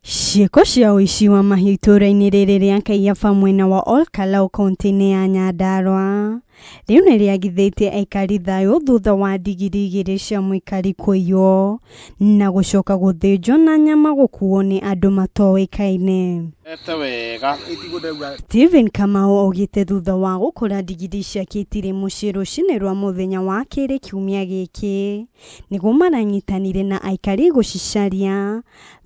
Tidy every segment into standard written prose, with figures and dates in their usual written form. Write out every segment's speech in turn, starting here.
Ciĩko cia ũici wa mahiũ itũũra-inĩ rĩrĩ rĩa Kaiyaba mwena wa Ol Kalou kauntĩ-inĩ ya Nyandarua rĩu nĩ rĩagithĩtie aikari thayũ thutha wa ndigiri igĩrĩ cia mũikari kũiywo na gũcoka gũthĩnjwo na nyama gũkuo nĩ andũ matoĩkaine. Ete wega. Stephen Kamau augĩte thutha wa gũkora ndigiri ciake itirĩ mũciĩ rũcinĩ rwa mũthenya wa kerĩ kiumia gĩkĩ nĩguo maranyitanire na aikari gũcicaria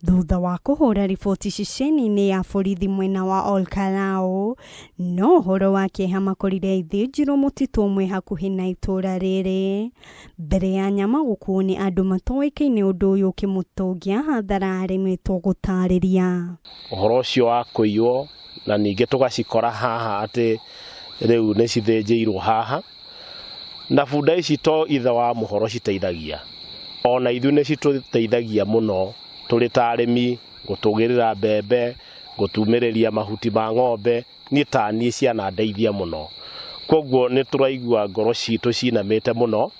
thutha wa kũhũra riboti ceceni-inĩ ya borithi mwena wa Ol Kalou no ũhoro wa kĩeha makorire ithĩnjirwo mũtitũ ũmwe hakuhĩ na itũũra rĩrĩ mbere ya nyama gũkuo nĩ andũ matoĩkaine ũndũ ũyũ ũkĩmũtũngia hathara aremĩtwo gũtarĩria. Ũhoro ũcio wa kũiywo na ningĩ tũgacikora haha atĩ rĩu nĩ cithĩnjĩirwo haha na bunda ici to ithe wa mũhoro citeithagia ona ithuĩ nĩ citũteithagia mũno tũrĩ ta arĩmi gũtũgĩrĩra mbembe gũtumĩrĩria mahuti ma ng'ombe niĩ ta niĩ cianandeithia mũno koguo nĩ tũraigua ngoro citũ cinamĩte mũno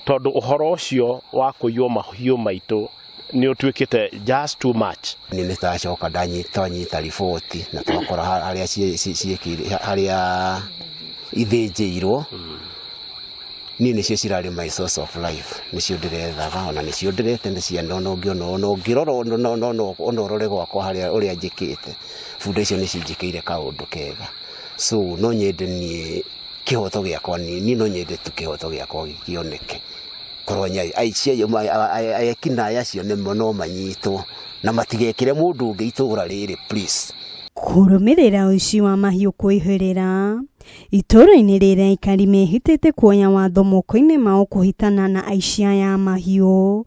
tondũ ũhoro ũcio wa kũiywo mahiũ maitũ nĩ ũtuĩkĩte just too much. Nĩ nĩ ndacoka twanyita riboti na twakora harĩa ciĩkĩire harĩa ithĩnjĩirwo. Niĩ nĩcio cirarĩ my source of life, nĩcio ndĩrethaga ona nĩcio ndĩrete nĩ ciana ona ũngĩona ona ũngĩrora ona ũrore gwakwa harĩa ũrĩa njĩkĩte, bunda icio nĩ cinjĩkĩire kaũndũ kega. So no nyende niĩ kĩhoto gĩakwa niĩ no nyende tu kĩhoto gĩakwa kĩoneke. Korwo ekinaĩ acio no manyitwo na matigekĩre mũndũ ũngĩ itũra rĩrĩ, please. Kũrũmĩrĩra ũici wa mahiũ kwĩhĩrĩra itũũra-inĩ rĩrĩ aikari mehĩtĩte kuoya watho moko-inĩ mao kũhĩtana na aici aya a mahiũ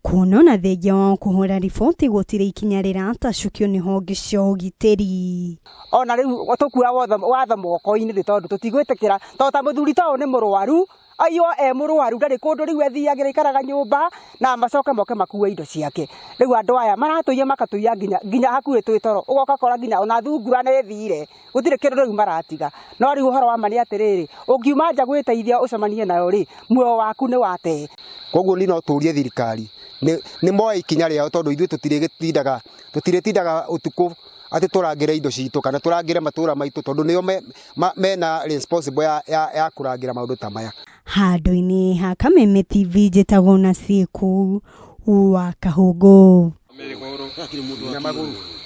kuona ona thengia wao kũhũra riboti gũtirĩ ikinya rĩratacũkio nĩ honge cia ũgitĩri. Ona rĩu tũkua watho moko-inĩ nĩ tondũ tũtigwĩtĩkĩra tondũ ta mũthuri ta ũyũ nĩ mũrwaru aiywo e mũrwaru ndarĩ kũndũ rĩu ethiagĩra ikaraga nyũmba na macoke moke makue indo ciake. Rĩu andũ aya maratũiya makatũiya nginya hakuhĩ twĩ toro ũgoka kora nginya ona thungura nĩ ĩthire gũtirĩ kĩndũ rĩu maratiga. No rĩu ũhoro wa ma nĩ atĩrĩrĩ, ũngiuma nja gwĩteithia ũcemanie nayo rĩ, muoyo waku nĩ wate. Koguo niĩ no tũrie thirikari nĩ moe ikinya rĩao tondũ ithuĩ tũtirĩtindaga ũtukũ atĩ tũrangĩre indo citũ kana tũrangĩre matũra maitũ tondũ nĩo mena responsible ya kũrangĩra maũndũ ta maya. Handũ-inĩ ha Kameme TV njĩtagwo Nasieku wa Kahũngũ. Na magũrũ.